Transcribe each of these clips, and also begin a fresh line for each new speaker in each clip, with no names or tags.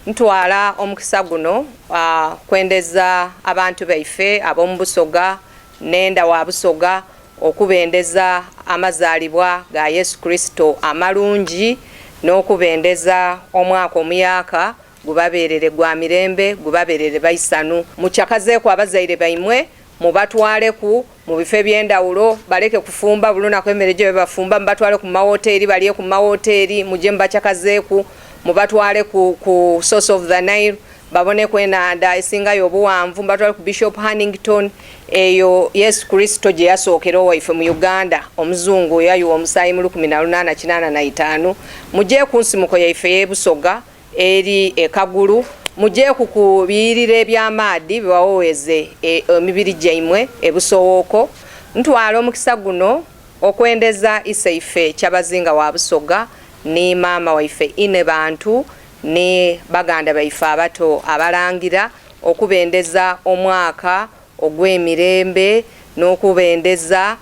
Ntwala omukisa guno kwendeza abantu baife ab'omu Busoga n'enda wa Busoga okubendeza amazaalibwa ga Yesu Kurisito amalungi n'okubendeza omwaka omuyaka gubabeerere gwa mirembe, gubabeerere baisanu. Mukyakazeeku abazaire baimwe, mubatwaleku mu bifo eby'endawulo, baleke kufumba buli lunaku emmere gye bafumba, mubatwale ku mawoteeri balye ku mawoteeri, muje mubakyakazeeku, mubatwale ku Source of the Nile baboneku enhandha esingayo obuwanvu, mubatwale ku Bishop Hannington eyo Yesu Kurisito gye yasookera owaife mu Uganda, omuzungu eyayuwa omusaayi mu 1885. Muje ku nsimuko yaife ey'e Busoga eri e Kagulu, mujeeku ku biyiriro eby'amaadhi bibawoweeze emibiri gyaimwe e Busowooko. Ntwala omukisa guno okwendeza Iseife Kyabazinga wa Busoga ni maama waife Inhebantu ni baganda baife abato abalangira okubendeza omwaka ogw'emirembe n'okubendeza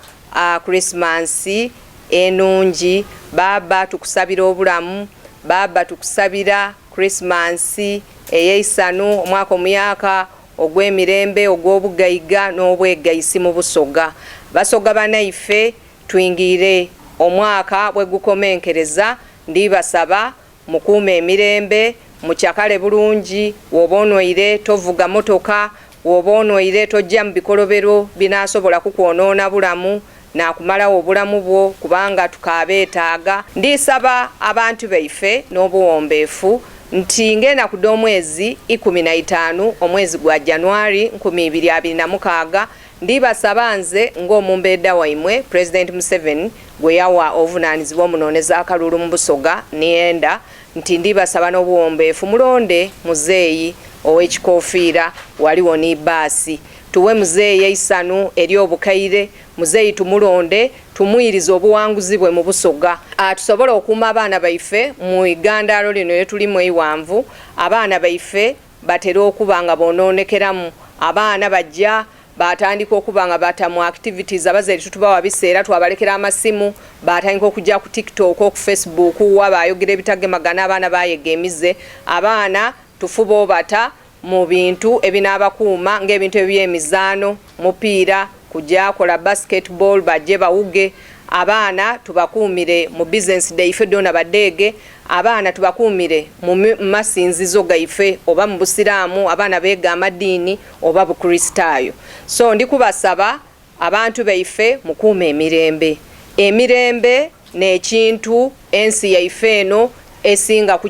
Kurisimansi enungi. Baaba tukusabira obulamu, baaba tukusabira Kurisimansi ey'eisanu, omwaka omuyaka ogw'emirembe, ogw'obugaiga n'obwegaisi mu Busoga. Basoga banaife, twingiire omwaka bwe gukomenkereza, ndibasaba mukuume emirembe, mukyakale bulungi, woba onwaire tovuga motoka, woba onwaire tojja mu bikolobero binasobola kukwonoona bulamu nakumalawo obulamu bwo, kubanga tukabeetaaga. Ndisaba abantu baife n'obuwombeefu nti ng'enaku dh'omwezi 15 omwezi gwa Januari 2026, ndibasaba nze ng'omumbeeda waimwe Pulezidenti Museveni gwe yawa obuvunaanyizibwa omunooneza akalulu mu Busoga nienda nti ndibasaba n'obuwombeefu mulonde muzeeyi ow'ekikofiira waliwo ni baasi. Tuwe muzeeyi eisanu ery'obukaire, muzeeyi tumulonde tumwirize obuwanguzi bwe mu Busoga. Tusobole okuuma abaana baife mu igandaalo lino lye tulimu eiwanvu. Abaana baife batera okuba nga bonoonekeramu. Abaana bajja batandika okuba nga bata mu activities, abazaire tutubawa biseera, twabalekera amasimu, batandika okujja ku TikTok, ku Facebook, wa bayogera ebitagemagana, abaana bayega emize. Abaana tufuba obata mu bintu ebinaabakuuma ng'ebintu eby'emizaano, mupiira, kujja kola basketball, bajje bawuge. Abaana tubakuumire mu bizinesi dhaife dhona badeege. Abaana tubakuumire mu masinzizo gaife oba mu busiraamu, abaana beega amadiini oba Bukristaayo. So ndi kubasaba abantu baife mukuume emirembe. Emirembe n'ekintu ensi yaife eno esinga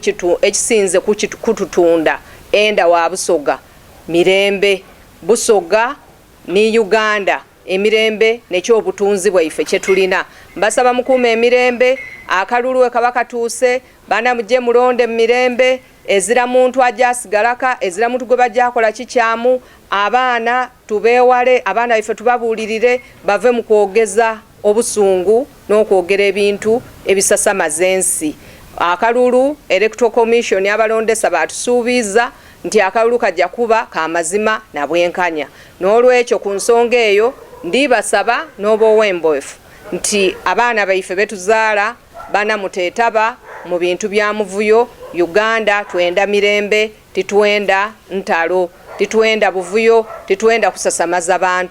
ekisinze kututunda enda wa Busoga mirembe. Busoga ni Uganda emirembe n'ekyobutunzi bwaife kye tulina. Mbasaba mukuume emirembe, akalulu we kaba katuuse, baana mujje mulonde mu mirembe, ezira muntu ajja asigalaka, ezira muntu gwe bajja akola kikyamu. Abaana tubeewale, abaana baife tubabuulirire bave mu kwogeza obusungu n'okwogera ebintu ebisasamaza ensi. Akalulu Electoral Commission abalondesa batusuubiza nti akalulu kajja kuba ka mazima na bwenkanya. N'olwekyo ku nsonga eyo ndibasaba n'obuwombeefu nti abaana baife betuzaala bana muteetaba mu bintu bya muvuyo. Uganda twenda mirembe, titwenda ntalo, titwenda buvuyo, titwenda kusasamaza bantu.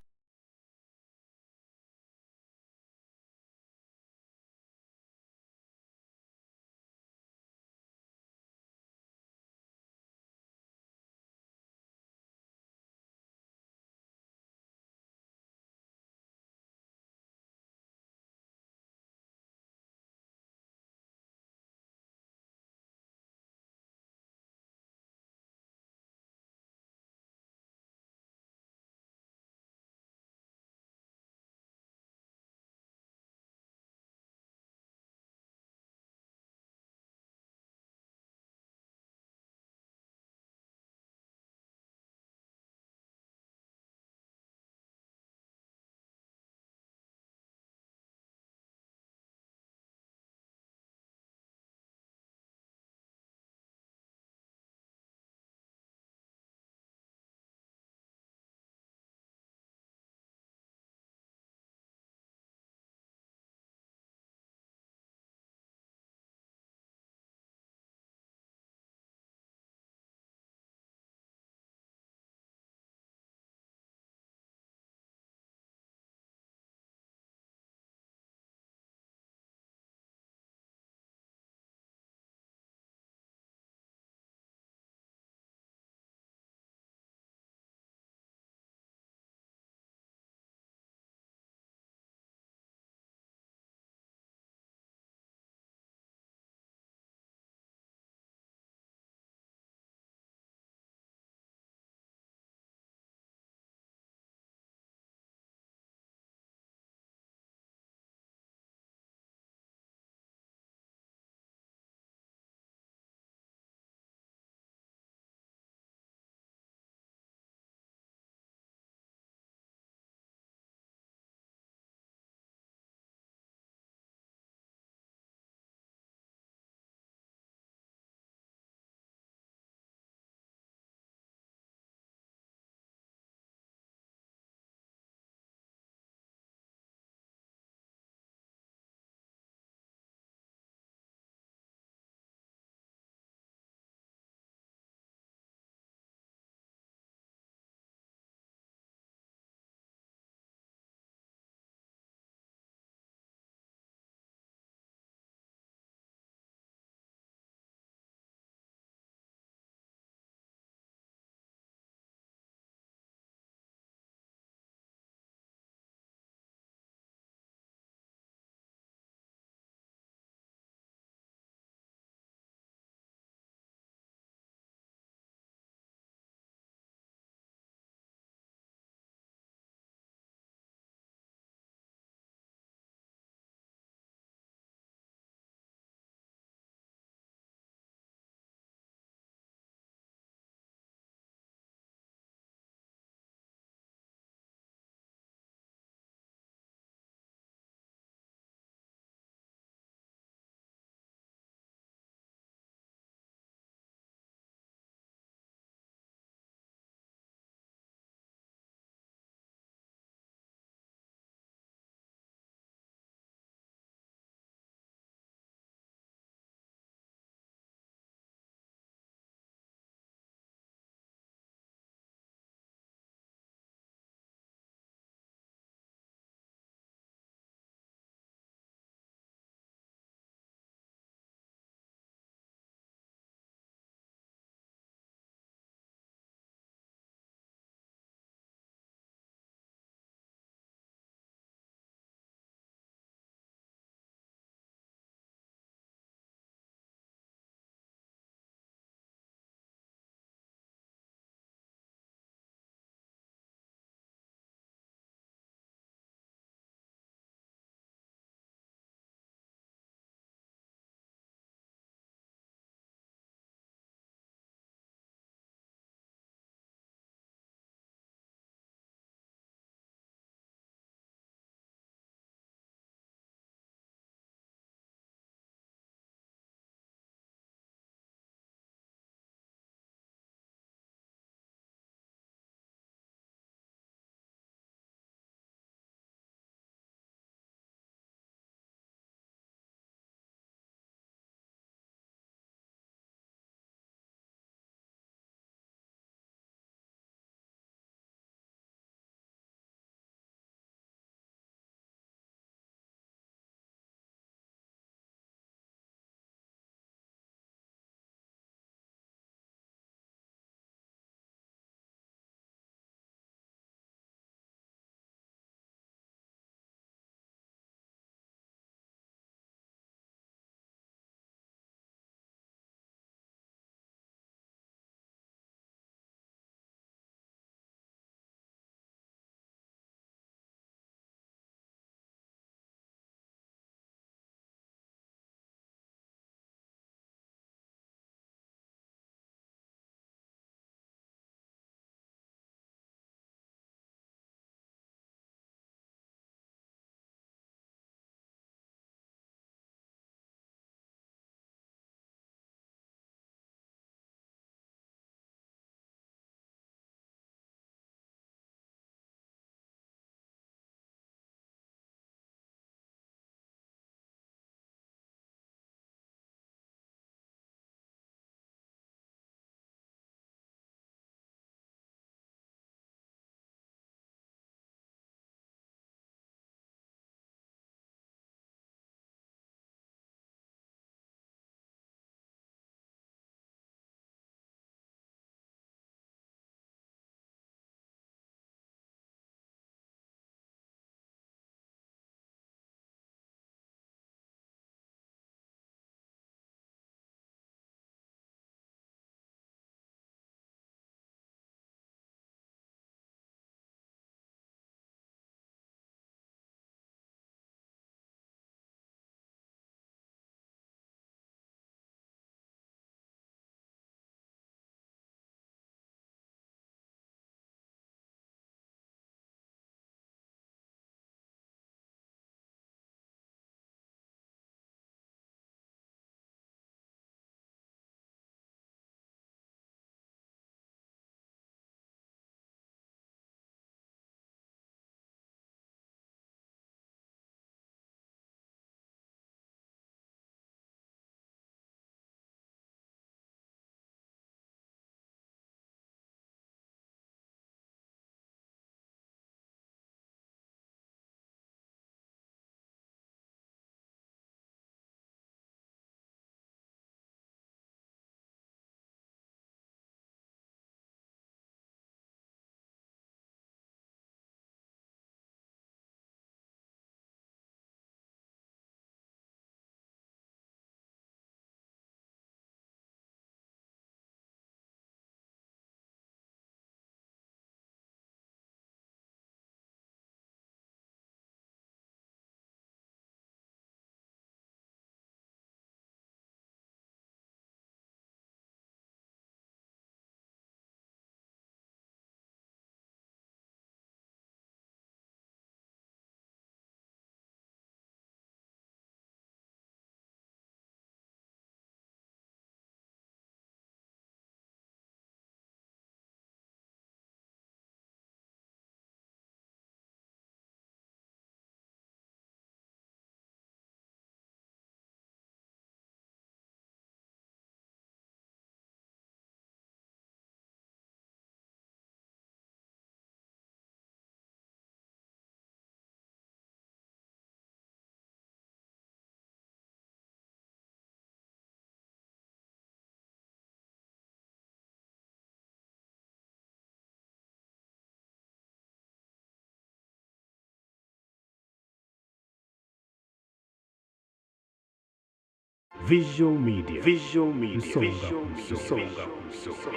Visual Media. Visual Media. Nsonga ku nsonga.